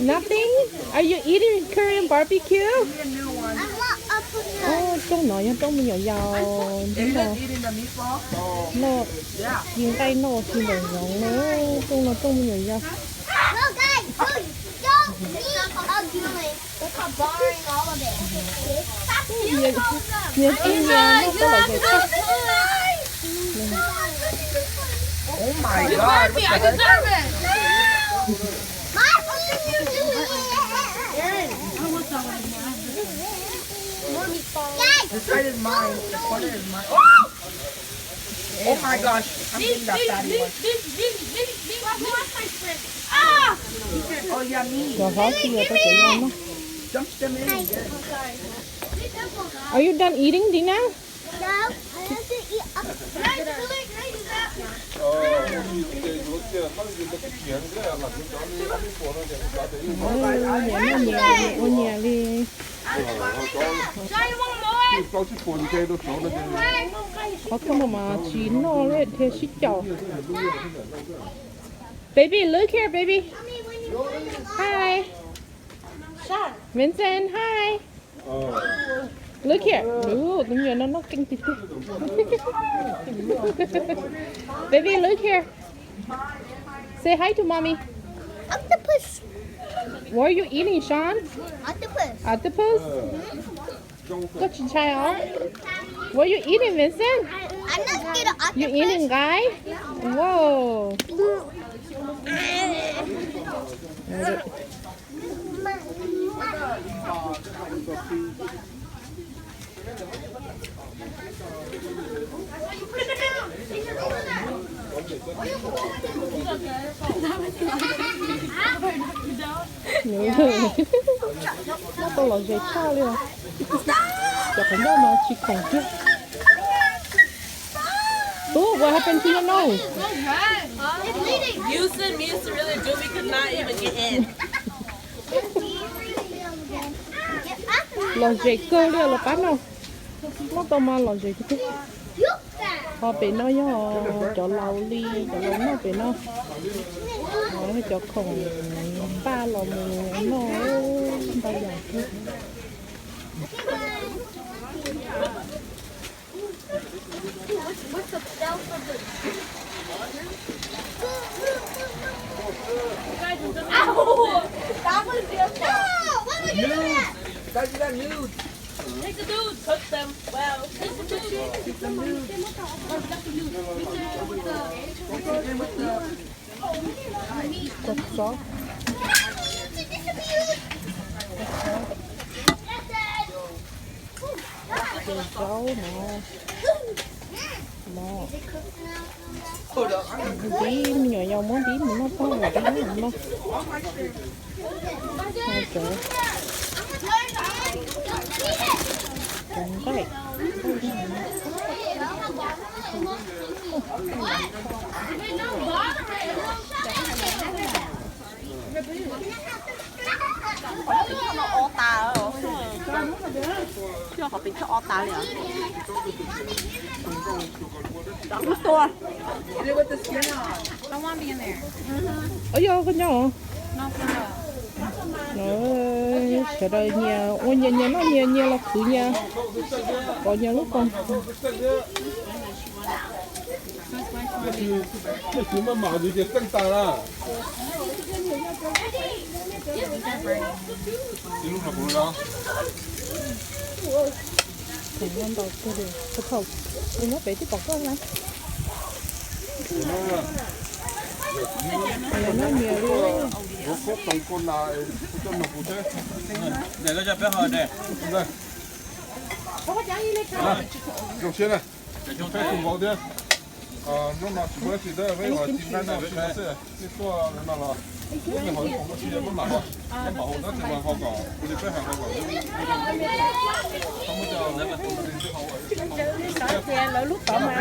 Nothing? Are you eating Korean barbecue? Oh, rooj no yog rooj me nyuam yaus noj, noj ci nqaij noj ci npaum zoov na. Rooj no rooj me nyuam yaus. Niag tij niag muaj koj lom zem tag. Oh my God, what the heck? This side is mine. This corner is mine. Oh! Oh my gosh, I'm getting that fatty one. Oh yeah, me. Cov hlob tsis yog rau cov yau no. Dump them in. Are you done eating, Dina? No, I have to eat up. Nyias noj nyias, ua nyias li. Qhov koj no mas tsis noj li thiaj sib caum. Baby, look here, baby. Hi. Vincent, hi. Look here. Tus me nyuam no noj keej tiag tiag. Baby, look here. Say hi to mommy. Octopus. What are you eating, Sean? Octopus. Octopus? Koj tsis ntshai os? What you eating, Vincent? I'm not scared of octopus. You eating, guy? Whoa. Noj tau lom zem tshaj li os. Cov qhov ncauj mas tsis khoom kiag. Ooh, what happened to your nose? It's bleeding. Houston, me used to really do, we could not even get in. Lom zem kawg li los pab no. Noj tau mas lom zem tiag tiag. Ho pem no yog cov laus li, cov laus noj pem no. Cov khoom npaj los mus noj ntau yam thiab. Ow! That was your fault. No, what were you doing? Nudes. Guys, you got nudes. Take the nudes, cook them. Wow. Take the nudes. Keep them nudes. Keep them with the, with the, with the Cov xov. Cov zaub no. No. Tib me nyuam yaus muab tib mus noj tag, tib mus noj. Cov, cov nqaij. Qhov pem no o tas, qhov pem o tas li os. Tus tua. Ua yog koj nyob. Sawv daws nyias ua nyias, nyias noj nyias, nyias los khwv nyias, pov nyias lub koog. Thaum nyob pem twb pom koj lawm. Nyob nyias li. Zoo siab na. Peb tsis npaum thiab. Hnub no tsis muaj dab tsi, peb ua ci nqaij noj xwb. Peb tuaj no los peb nyias ho ib qho muaj tsis muaj mam ua, peb mam ua tab sis mas ho kom ua li peb hais ho kom. Lawv lub tod mas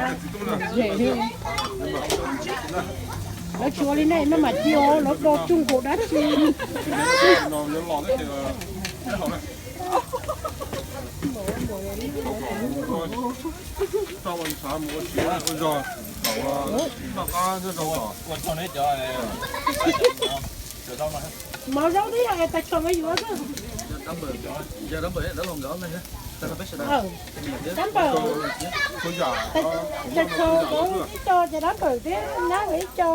lawv tsis ua li nej, nej mam cia lawv do tsuj nkaus dab tsi. Tau ua ntshav mus ua si ua zog, tom ua noj qab nyob zoo os. Mov zaub twb yog tais tsho mas yuav xwb. Dab npawm, tais tsho ib co ces dab npawm thiab nab ib co.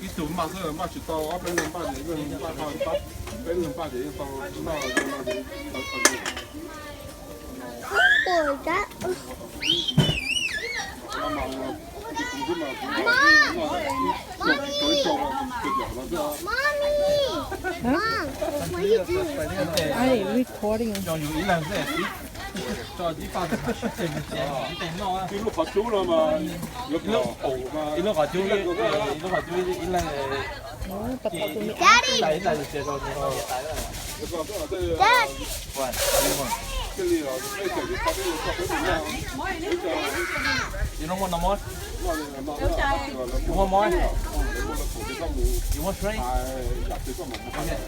Ib tug npaj xwb, npaj tsis tau, ob peb leeg npaj ces, peb leeg npaj ces yeej tau noj. Mommy, Mom, what are you doing? I recording. Tib lub qhov cub no mas yuav, ib lub qhov cub, ib lub qhov cub ib leeg. Daddy, Dad, you don't want no more? You want more? You want shrimp? Okay.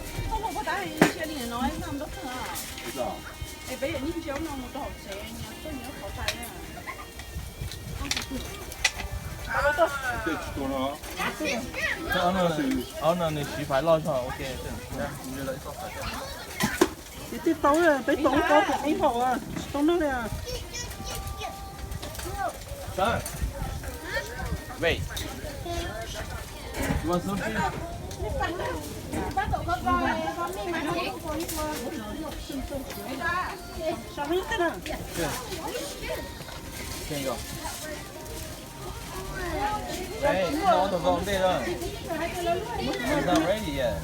Ces tib tau, peb tau ib tau pom ib thaum tsis tau noj li. Wait. You want some food? Here you go. Hey, no, don't go there. It's not ready yet.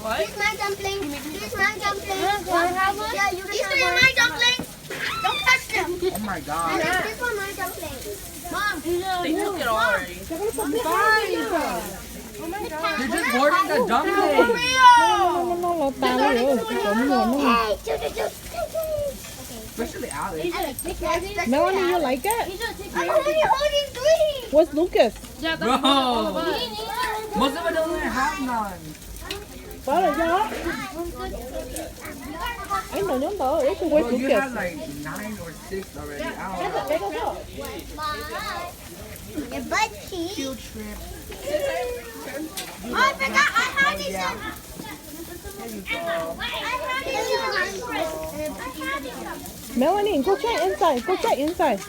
Here's my dumpling. Here's my dumpling. Yeah, you can have my dumpling. Don't touch them. Oh my god. This one my dumpling. Mom. They took it all already. They're just hoarding the dumpling. No, no, no, no, no. Especially Alex. Melanie, you like it? I'm only holding three. Where's Lucas? Bro, most of it doesn't have none. Pab los yog. Ib no nyob ntawd, ib tug where's Lucas? Bro, you had like nine or six already out. Your butt cheek. Field trip. Oh, I forgot I had these. Melanie, go check inside. Go check inside.